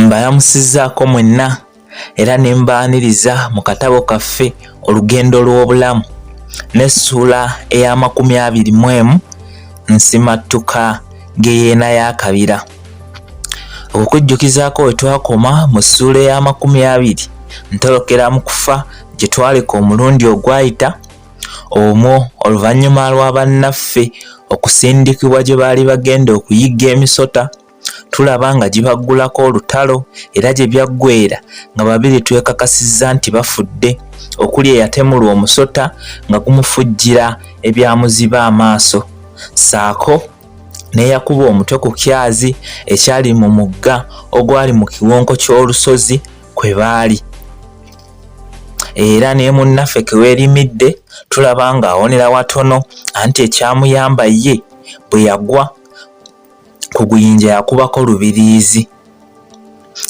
Mbalamusizzaako mwenna era ne mbaaniriza mu katabo kaffe Olugendo lw'Obulamu n'essuula ey'amakumi abiri mu emu, Nsimattuka Geyeena y'Akabira. Okukujjukizaako we twakoma mu ssuula ey'amakumi abiri, ntolokera mu kufa gye twaleka omulundi ogwayita, omwo oluvannyuma lwa bannaffe okusindikibwa gye baali bagenda okuyigga emisota, tulaba nga gibaggulako olutalo era gye byaggweera nga babiri twekakasizza nti bafudde, okuli eyatemulwa omusota nga gumufujjira ebyamuziba amaaso, ssaako n'eyakuba omutwe ku kyazi ekyali mu mugga ogwali mu kiwonko ky'olusozi kwe baali. Era ne munnaffe Keweerimidde tulaba ng'awonera watono, anti ekyamuyamba ye bwe yagwa ku guyinja yakubako lubiriizi.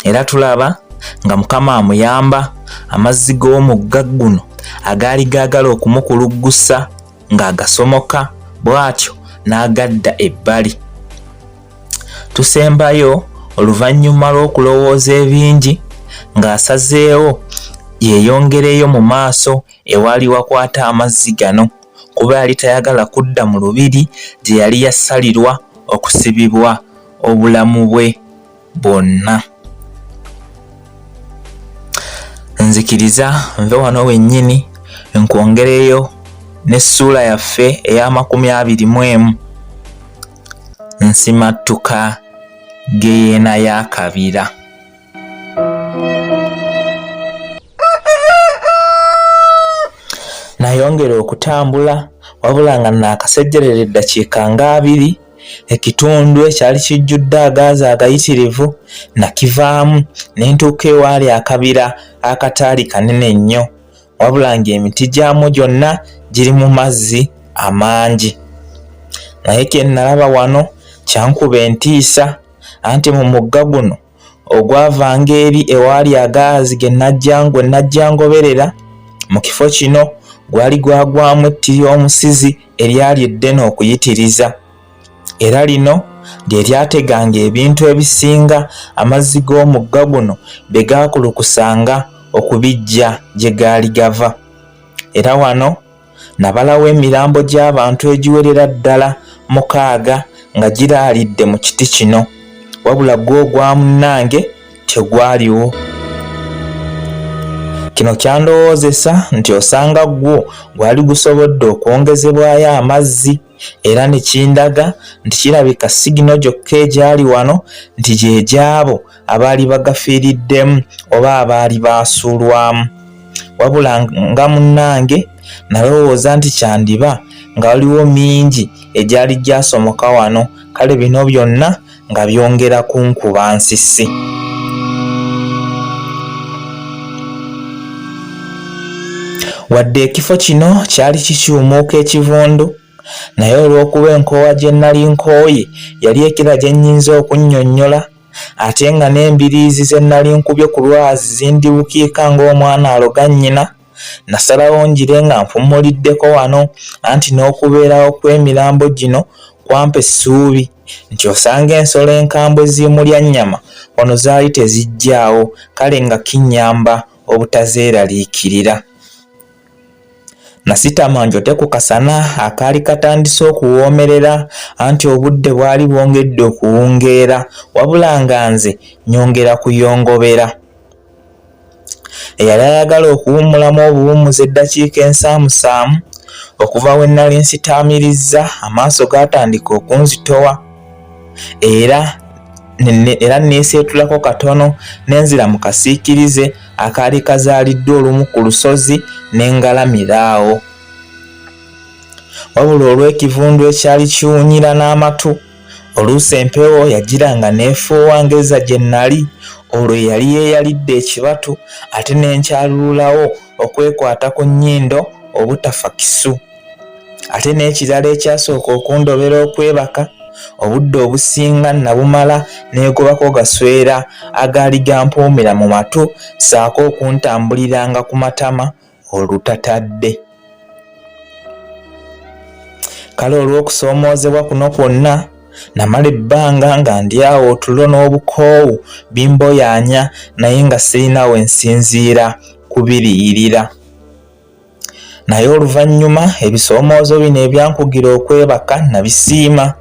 Era tulaba nga Mukama amuyamba amazzi g'omugga guno agaali gaagala okumukuluggusa ng'agasomoka bw'atyo n'agadda ebbali. Tusembayo oluvannyuma lw'okulowooza ebingi ng'asazeewo yeeyongereyo mu maaso ewaali wakwata amazzi gano kuba yali tayagala kudda mu lubiri gye yali yasalirwa okusibibwa obulamu bwe bwonna. Nzikiriza nve wano wennyini nkwongereyo n'essuula yaffe ey'amakumi abiri mu emu, Nsimattuka Geyeena y'Akabira. Nayongera okutambula wabula nga naakasejjerera eddakiika nga abiri, ekitundu ekyali kijjudde agaazi agayitirivu nakivaamu ne ntuuka ewaali akabira akataali kanene nnyo, wabula ng'emiti gyamwo gyonna giri mu mazzi amangi. Naye kye nnalaba wano kyankuba entiisa, anti mu mugga guno ogwavanga eri ewaali agaazi ge najja ngoberera mu kifo kino gwali gwagwamu etti ly'omusizi eryali eddene okuyitiriza, era lino lye lyateganga ebintu ebisinga amazzi g'omugga guno bye gaakulukusanga okubiggya gye gaali gava. Era wano nabalawo emirambo gy'abantu egiwerera ddala 6 nga giraalidde mu kiti kino, wabula gwo ogwa munnange tegwaliwo. Kino kyandowoozesa nti osanga gwo gwali gusobodde okwongezebwayo amazzi, era ne kindaga nti kirabika sigino gyokka egyali wano nti gye gy'abo abaali bagafiiriddemu oba abaali baasuulwamu. Wabula nga munnange nalowooza nti kyandiba nga waliwo mingi egyali gyasomoka wano, kale bino byonna nga byongera kunkuba nsisi. Wadde ekifo kino kyali kikyumuuka ekivundu, naye olw'okuba enkoowa gye nnali nkooye yali ekira gye nnyinza okunnyonnyola, ate nga n'embiriizi ze nnali nkubye ku lwazi zindibukiika ng'omwana aloga nnyina, nasalawo ngire nga mpummuliddeko wano, anti n'okubeerawo kw'emirambo gino kwampa essuubi nti osanga ensolo enkambwe zimulya nnyama wano zaali tezijjaawo, kale nga kinnyamba obutazeeraliikirira. Nasitama njote ku kasana akaali katandise okuwoomerera, anti obudde bwali bwongedde okuwungeera, wabula nga nze nnyongera kuyongobera. Eyali ayagala okuwummulamu obuwummuzi eddakiika ensaamusaamu okuva we nnali nsitaamirizza, amaaso gaatandika okunzitowa era era neeseetulako katono ne nzira mu kasiikirize akaali kazaaliddwa olumu ku lusozi ne ngalamira awo. Wabula olw'ekivundu ekyali kiwunyira n'amatu, oluusi empewo yagiranga n'efuuwa ng'ezza gye nnali, olwo eyali yeeyalidde ekibatu ate ne nkyalululawo okwekwata ku nnyindo obutafa kisu. Ate n'ekirala ekyasooka okundobera okwebaka, obudde obusinga nnabumala neegobako gaswera agaali gampoomera mu matu ssaako okuntambuliranga ku matama olutatadde. Kale olw'okusoomoozebwa kuno kwonna, Namala ebbanga nga ndi awo otulo n'obukoowu bimboyaanya naye nga sirina we nsinziira kubiriyirira. Naye oluvannyuma ebisoomoozo bino ebyankugira okwebaka nabisiima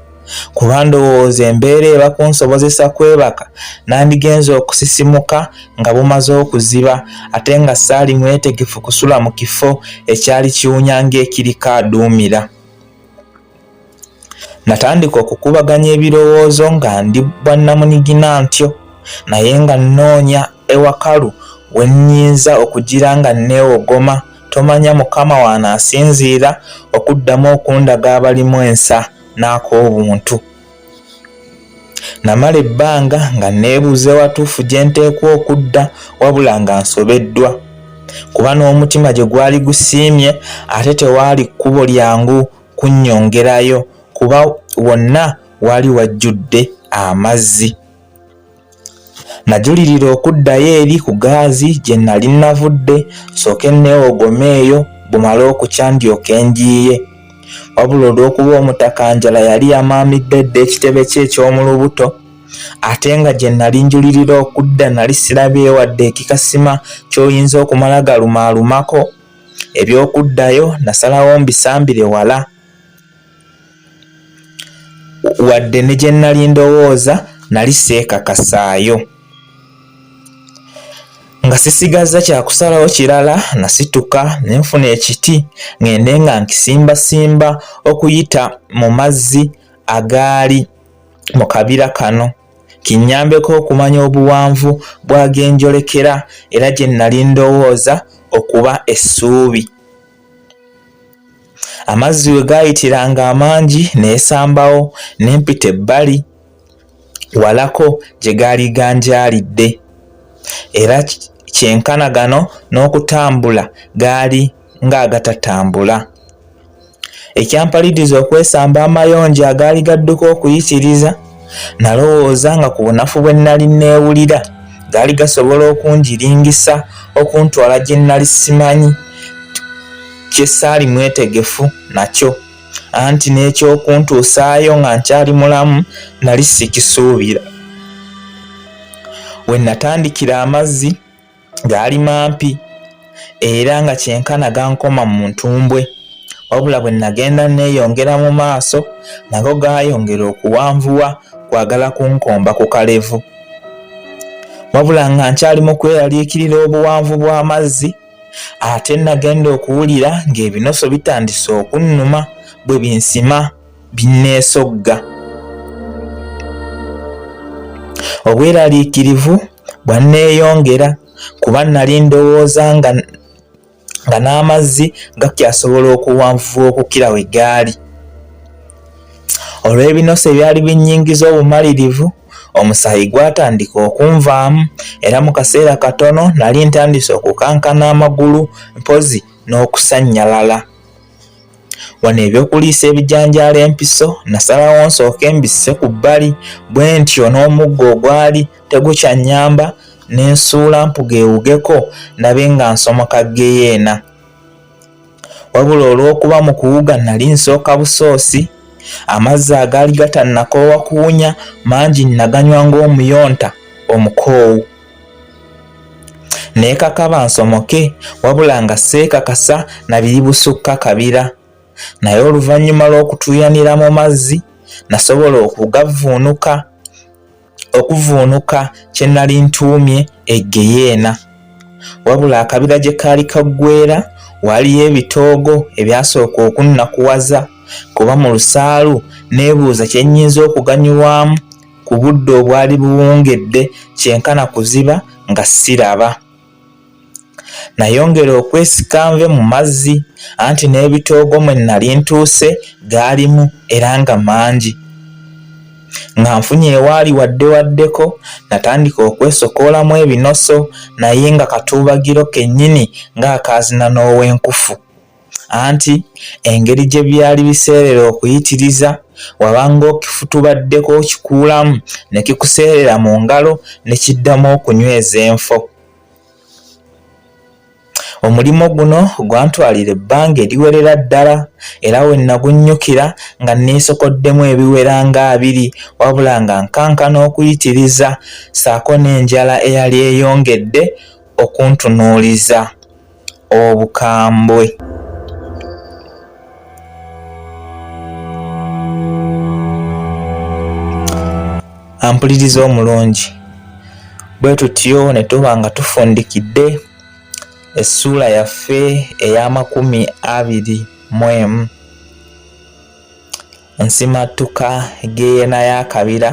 kuba ndowooza embeera eba kunsobozesa kwebaka nandigenze okusisimuka nga bumaze okuziba ate nga saali mwetegefu kusula mu kifo ekyali kiwunya ng'ekiriko aduumira. Natandika okukubaganya ebirowoozo nga ndi bwannamunigina ntyo naye nga nnoonya ewakalu we nnyinza okugira nga nneewogoma tomanya Mukama w'anaasinziira okuddamu okundaga abalimu ensa n'ak'obuntu. Namala ebbanga nga nneebuuza ewatuufu gye nteekwa okudda wabula nga nsobeddwa kuba n'omutima gye gwali gusiimye ate tewaali kkubo lyangu kunnyongerayo kuba wonna waali wajjudde amazzi. Najulirira okuddayo eri ku gaazi gye nnali navudde nsooke nneewogome eyo bumale okukya ndyoke njiiye. Wabula olw'okuba omutaka Njala yali yamaamidde dda ekitebe kye eky'omu lubuto ate nga gye nnali njulirira okudda nali sirabyeyo wadde ekikasima ky'oyinza okumala galumaalumako, eby'okuddayo nasalawo mbisambire wala. Wadde ne gye nnali ndowooza nali seekakasaayo. Nga sisigazza kya kusalawo kirala nasituka ne nfuna ekiti ng'ende nga nkisimbasimba okuyita mu mazzi agaali mu kabira kano kinnyambeko okumanya obuwanvu bwa ge njolekera era gye nnali ndowooza okuba essuubi. Amazzi we gaayitiranga amangi neesambawo ne mpita ebbali walako gye gaali ganjaalidde era kyenkana gano n'okutambula gaali ng'agatatambula. Ekyampaliriza okwesamba amayonjo agaali gadduka okuyitiriza, nalowooza nga ku bunafu bwe nnali nneewulira gaali gasobola okunjiringisa okuntwala gye nnali simanyi kye saali mwetegefu nakyo anti n'eky'okuntuusaayo nga nkyali mulamu nali sikisuubira. We natandikira amazzi gaali mampi era nga kyenkana gankoma mu ntumbwe wabula bwe nagenda neeyongera mu maaso nago gaayongera okuwanvuwa kwagala kunkomba ku kalevu wabula nga nkyali mu kweraliikirira obuwanvu bw'amazzi ate nagenda okuwulira ng'ebinoso bitandise okunnuma bwe binsima binneesogga. Obweraliikirivu bwanneeyongera kuba nnali ndowooza nga nga n'amazzi gakyasobola okuwanvuwa okukira we gaali. Olw'ebinoso ebyali binnyingiza obumalirivu, omusaayi gwatandika okunvaamu era mu kaseera katono nali ntandise okukankana amagulu mpozzi n'okusannyalala. Wano eby'okuliisa ebijanjaalo empiso nasalawo nsooke mbisse ku bbali bwe ntyo n'omuggo ogwali tegukyannyamba ne nsuula mpuga ewugeko ndabe nga nsomoka ggeyeena. Wabula olw'okuba mu kuwuga nali nsooka busoosi, amazzi agaali gatannakoowa kuwunya mangi nnaganywa ng'omuyonta omukoowu. Neekakaba nsomoke wabula nga seekakasa na biri busukka kabira. Naye oluvannyuma lw'okutuuyanira mu mazzi nasobola okugavvuunuka okuvvuunuka kye nnali ntuumye e Ggeyeena. Wabula akabira gye kaali kaggweera waaliyo ebitoogo ebyasooka okunnakuwaza kuba mu lusaalu neebuuza kye nnyinza okuganyulwamu ku budde obwali buwungedde kyenkana kuziba nga siraba. Nayongera okwesika nve mu mazzi anti n'ebitoogo mwe nnali ntuuse gaalimu era nga mangi. Nga nfunye ewaali wadde waddeko natandika okwesokoolamu ebinoso naye nga katuubagiro kennyini ng'akaazina n'ow'enkufu. Anti engeri gye byali biseerera okuyitiriza, wabanga okifutubaddeko okikuulamu ne kikuseerera mu ngalo ne kiddamu okunyweza enfo. Omulimu guno gwantwalira ebbanga eriwerera ddala era we nagunnyukira nga neesokoddemu ebiwera ng'abiri wabula nga nkankana okuyitiriza ssaako n'enjala eyali eyongedde okuntunuuliza obukambwe. Ampuliriza omulungi, bwe tutyo ne tuba nga tufundikidde essuula yaffe ey'amakumi abiri mu emu. Nsimattuka ggeyeena y'akabira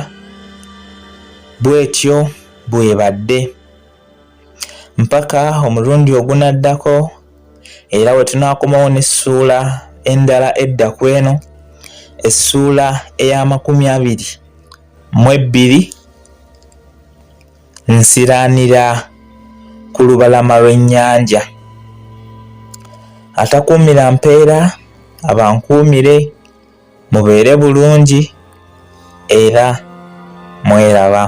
bw'etyo bw'ebadde. Mpaka omulundi ogunaddako era we tunaakomawo n'essuula endala edda ku eno, essuula ey'amakumi abiri mu ebbiri, nsiraanira ku lubalama lw'ennyanja. Atakuumira mpeera abankuumire, mubeere bulungi era mweraba.